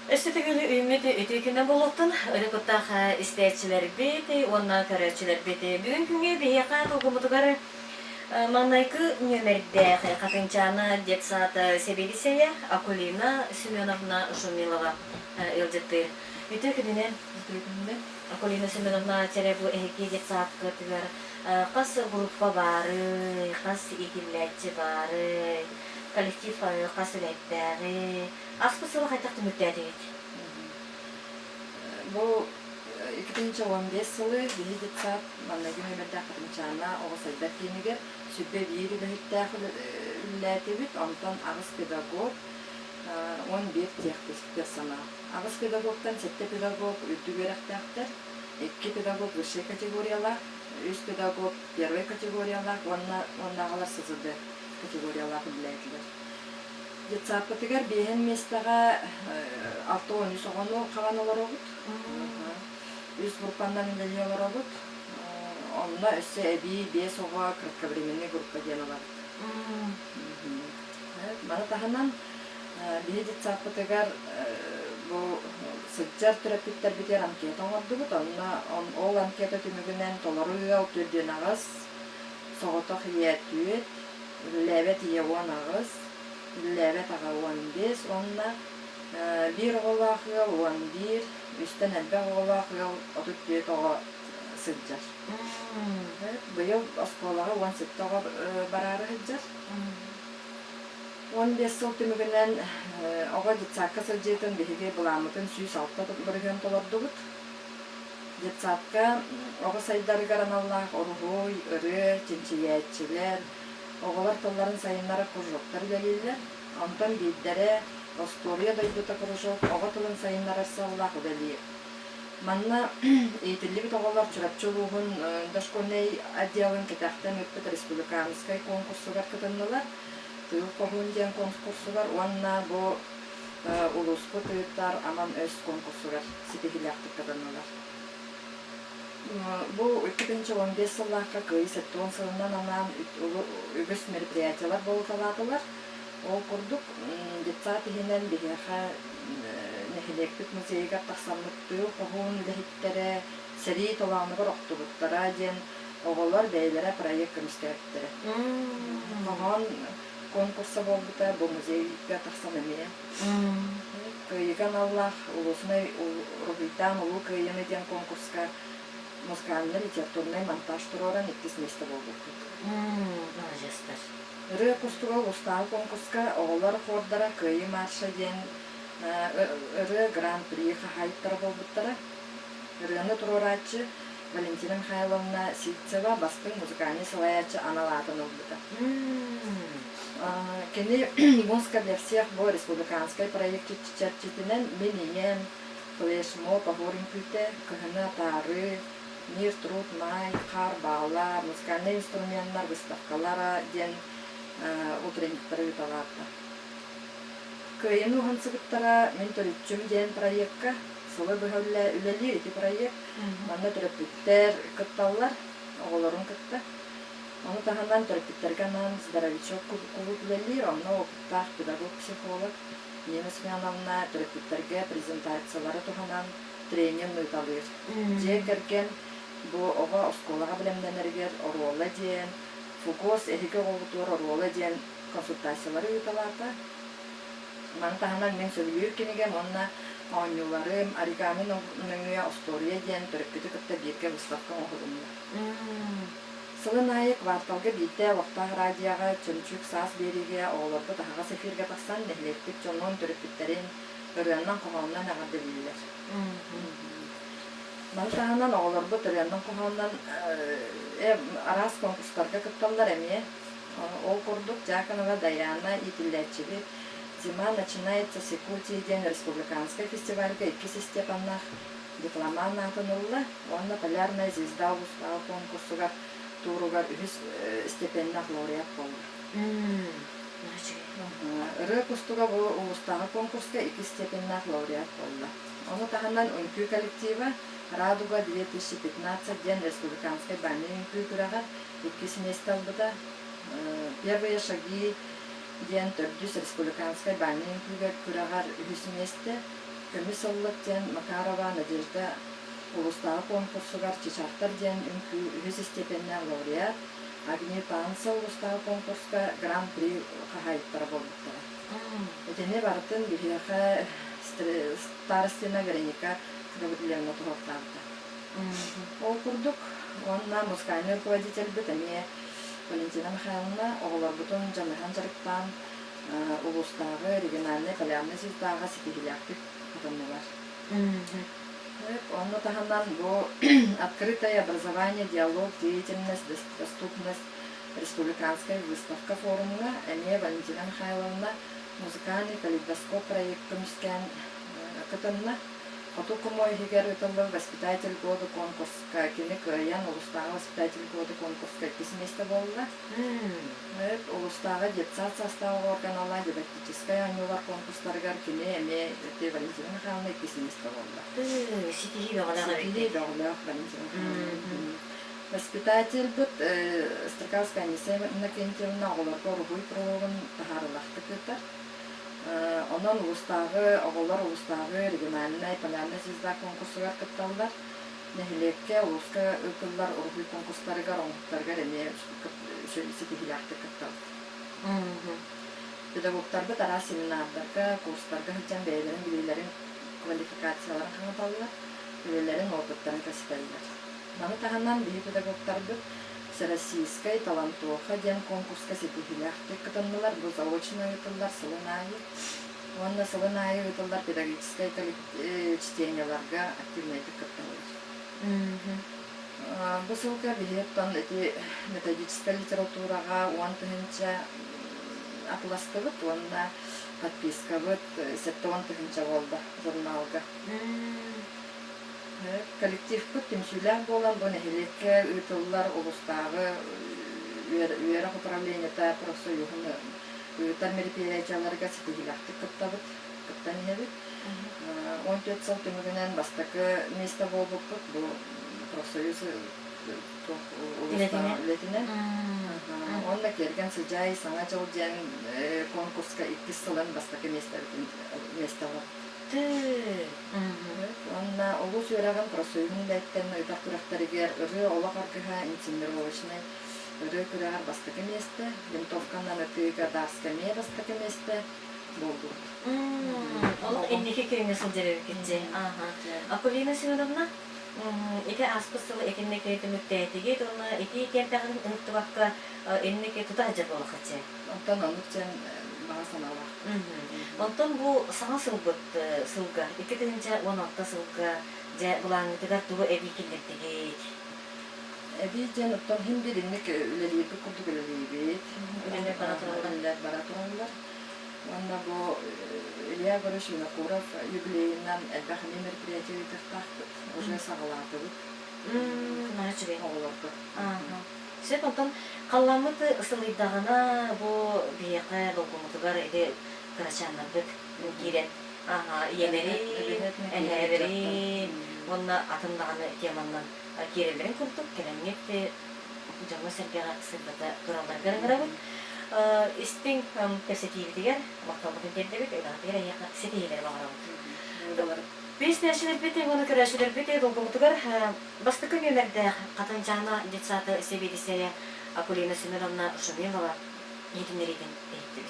Өссө төгүл үүммүт үтүө күнэ буолуохтун, өрө куттаах истээччилэрбит уонна көрөөччүлэрбит. Бүгүн күҥҥэ биһиэхэ тулгумутугар маҥнайгы нүөмэрдээх Хатыҥчаана детсад сэбиэдиссэйэ Акулина Семеновна Шумилова ыалдьыттыыр. Үтүө күнүнэн! Үтүө күнүнэн! Акулина Семеновна, чэрэ бу эһиги детсадкытыгар хас группа баарый, хас иитиллээччи баарый, коллектив хас үлэһиттээҕий? Ааспыт сылы хайдах түмүктээтигит? Бу 2015 сылы биһи детсад маҥнайгы нүөмэрдээх Хатыҥчаана оҕо сайдар киинигэр 101 үлэһиттээх үлэлээтибит, онтон аҕыс педагог, 11 техперсонал. Аҕыс педагогтан сэттэ педагог үрдүк үөрэхтээхтэр, икки педагог высшай категориялаах, үс педагог первой категориялаах уонна уоннааҕылар СЗД категориялаах үлэлээтилэр. Детсадпытыгар биэһин миэстэҕэ 63 оҕону хабан олоробут. Үс группаннан үлэлии олоробут. Онно өссө эбии биэс оҕо кратковременный группа диэн ылабыт. Маны таһынан биһи детсадпытыгар бу сылдьар төрөппүттэрбитигэр анкета оҥордубут. Онно ол анкета түмүгүнэн толору ыал 48, соҕотох ийэ түөрт, үлэлээбэт ийэ 18, үлэлээбэт аҕа 15 уонна биир оҕолоох ыал 11, үстэн элбэх оҕолоох ыал 34 оҕо сылдьар. Быйыл оскуолаҕа 17 оҕо бараары сылдьар. 15 сыл түмүгүнэн оҕо детсадка сылдьыытын биһиги былааммытын 106% толордубут. Детсадка оҕо сайдарыгар аналлаах уруһуй, ырыа, чинчийээччилэр, оҕолор тылларын сайыннарар кружоктар үлэлииллэр. Онтон биирдэрэ Остуоруйа дойдута кружок оҕо тылын сайыннарар сыаллаах үлэлиир. Манна иитиллибит оҕолор Чурапчы улууһун дошкольнай отделын кэтэхтэн ыыппыт республиканскай конкурсугар кытыннылар. Тыыл хоһуун диэн конкурсугар уонна бу улууспут ыытар Аман өс конкурсугар ситиһиилээхтик кытыннылар. Бу 2015 сыллаахха Кыайыы 70 сылынан анаан үгүс мероприятиелар буолуталаатылар. Ол курдук, детсад иһинэн биһиэхэ нэһилиэкпит музейыгар тахсаммыт тыыл хоһуун үлэһиттэрэ сэрии толоонугар охтубуттара диэн оҕолор бэйэлэрэ проект көмүскээбиттэрэ. Хоһоон конкурса буолбута бу музейга тахсан эмиэ. Кыайыыга аналлаах улуусунай уруһуйдаан Улуу Кыайыыны диэн конкурска музыкальнай-литературнай монтаж туруоран иккис миэстэ буолбуппут. Маладьыастар. Ырыа кустуга улуустааҕы конкурска оҕолор хордара Кыайыы марша диэн ырыа гран-при хаһаайыттара буолбуттара. Ырыаны туруорааччы Валентина Михайловна Сивцева бастыҥ музыкальнай салайааччы анал аатын ылбыта. Кини «Музыка для всех» бу республиканскай проект чэрчитинэн «Мин ийэм», «Флешмоб», «Оһуор үҥкүүтэ», «Кыһыны атаарыы», «Мир, труд, май», «Хаар баала», музыкальнай инструменнар выставкалара диэн утренниктары ыыталаата. Кыайыыны уһансыбыттара «Мин төрүччүм» диэн проекка сылы быһа үлэлиир ити проект. Манна төрөппүттэр кытталлар, оҕолорун кытта. Ону таһынан төрөппүттэргэ анаан «Здоровичок» кулууп үлэлиир, онно опыттаах педагог-психолог Нина Семеновна төрөппүттэргэ презентациялары туһанан тренинг ыыталыыр. Дьиэ кэргэн бу оҕо оскуолаҕа бэлэмнэнэригэр оруола диэн, ФУГОС эһиги оҕоҕутугар оруола диэн консультациялары ыыталаата. Маны таһынан мин сөбүлүүр кинигэм уонна оонньууларым оригами нөҥүө остуоруйа диэн төрөппүтү кытта бииргэ выставка оҥоһулунна. Сылын аайы кварталга биирдэ олохтоох радиоҕа Чөмчүүк саас биэриигэ оҕолорбут аһаҕас эфиргэ тахсан нэһилиэкпит дьонун, төрөппүттэрин ырыаннан-хоһоонунан эҕэрдэлииллэр. Маны таһынан оҕолорбут ырыаннан-хоһоонунан араас конкурстарга кытталлар эмиэ. Ол курдук Дьяконова Дайаана иитиллээччибит «Зима начинается с Якутии» диэн республиканскай фестивальга иккис истиэпэннээх дипломант аатын ылла уонна «Полярная звезда» улуустааҕы конкурсугар тууругар үһүс степеннээх лауреат буолла. Ырыа кустуга бу улуустааҕы конкурска иккис степеннээх лауреат буолла. Ону таһынан үҥкүү коллектива «Радуга 2015» диэн республиканскай бальнай үҥкүү күрэҕэр иккис миэстэ ылбыта. «Первые шаги» диэн төрдүс республиканскай бальнай үҥкүүгэ күрэҕэр үһүс миэстэ. Көмүс ыллык диэн Макарова Надежда улуустааҕы конкурсугар Чычахтар диэн үҥкүү үһүс истиэпэннээх лауреат, Огни танца улуустааҕы конкурска Гран-при хаһаайыттара буолбуттара. Итини барытын биһиэхэ Старостина Вероника Гаврильевна туһуохтаабыта. Ол курдук, уонна музыкальнай руководительбит эмиэ Валентина Михайловна оҕолорбутун дьаныһан дьарыктаан улуустааҕы региональнай полярнай звездааҕа ситиһиилээхтик кытыннылар. Онно таһынан бу «Открытое образование, диалог, деятельность, доступность» республиканскай выставка форумҥа эмиэ Валентина Михайловна музыкальный калейдоскоп проект көмүскээн кытынна. Хоту Кумо иһигэр ыытыллар «Воспитатель года» конкурска кини кыайан улуустааҕы «Воспитатель года» конкурска иккис миэстэ буолла. Улуустааҕы детсад састааҕа органала дидактическай оонньуулар конкурстарыгар кини эмиэ ити Валентина Михайловна иккис миэстэ буолла. Ситиһии бөҕөлөөх эбит. Ситиһии бөҕөлөөх Валентина Михайловна. Воспитательбыт Строкавская Анисия Иннокентьевна оҕолорго уруһуй куруһуогун таһаарыылаахтык ыытар. Онон улуустааҕы оҕолор улуустааҕы региональнай полярная звезда конкурсугар кытталлар. Нэһилиэккэ, улууска ыытыллар уруһуй конкурстарыгар, оҥоһуктарыгар эмиэ ситиһиилээхтик кыттабыт. Педагогтарбыт араас семинардарга, курстарга сылдьан бэйэлэрин билиилэрин, квалификацияларын хаҥаталлар, үлэлэрин опыттарын кэпсэтэллэр. Маны таһынан биһи педагогтарбыт Всероссийскай Талантоха диэн конкурска ситиһиилээхтик кытыннылар. Бу заочно ыытыллар сылын аайы. Уонна сылын аайы ыытыллар педагогическай чтениеларга активнайдык кытталлар. Бу сылга биһи оттон ити методическай литератураҕа 10 000 атыластыбыт уонна подпискабыт 70 000 буолла журналга. Коллективпыт түмсүүлээх буолан бу нэһилиэккэ ыытыллар улуустааҕы үөрэх управлениета профсоюһун ыытар мероприятиеларыгар ситиһиилээхтик кыттабыт, кыттан иһэбит. 14 сыл түмүгүнэн бастакы миэстэ буолбуппут бу профсоюз туох улуустааҕы үлэтинэн. Уонна Киэргэн Сыдьаай Саҥа дьыл диэн конкурска иккис сылын бастакы миэстэбитин миэстэ ылабыт. Уонна улуус үөрэҕин профсоюһун үлэттэн ыытар күрэхтэригэр ырыа олох аргыһа инсценировочнай ырыа күрэҕэр бастакы миэстэ, винтовканан ытыыга Дарска эмиэ бастакы миэстэ буоллубут. Олох инники күөҥҥэ сылдьар эбиккит дии. Акулина Семеновна, ити ааспыт сыл итинник түмүктээтигит уонна ити кэлбэҕин ыһыктыбакка инники тута сылдьар буолаххыт Онтон оннук диэн баҕа санаалаах. Онтон бу саҥа сылбыт сылга, 2016 сылга дьэ былааҥҥытыгар тугу эбии киллэрдигит? Эбии диэн оттон иһин биир инник үлэлиирбит курдук үлэлиибит. Үлэлэр бара тураллар. Үлэлэр бара тураллар. Уонна бу Илья Егорович Винокуров юбилейынан элбэх эмиэ мероприятие ыытыахтаахпыт. Уже саҕалаатыбыт. Наһаа үчүгэй. Оҕолорго. Сөп, онтон халлааммыт сылыйдаҕына бу биһиэхэ долгуммутугар ити кырачааннарбыт киирэн ийэлэрин, эһээлэрин уонна атын даҕаны теманнан киирэллэрин курдук кэлэҥҥит дьоҥҥо-сэргэҕэ сырдата туралларыгар ыҥырабыт. Истиҥ кэпсэтиибитигэр махталбытын тиэрдэбит, үлэҕитигэр эһиэхэ ситиһиилэри баҕарабыт. Биэстээччилэрбит уонна көрөөччүлэрбит долгуммутугар Бастакы нүөмэрдээх Хатынчаана детсада сэбиэдиссэйэ Акулина Семеновна Шумилова иһитиннэриитин иһиттибит.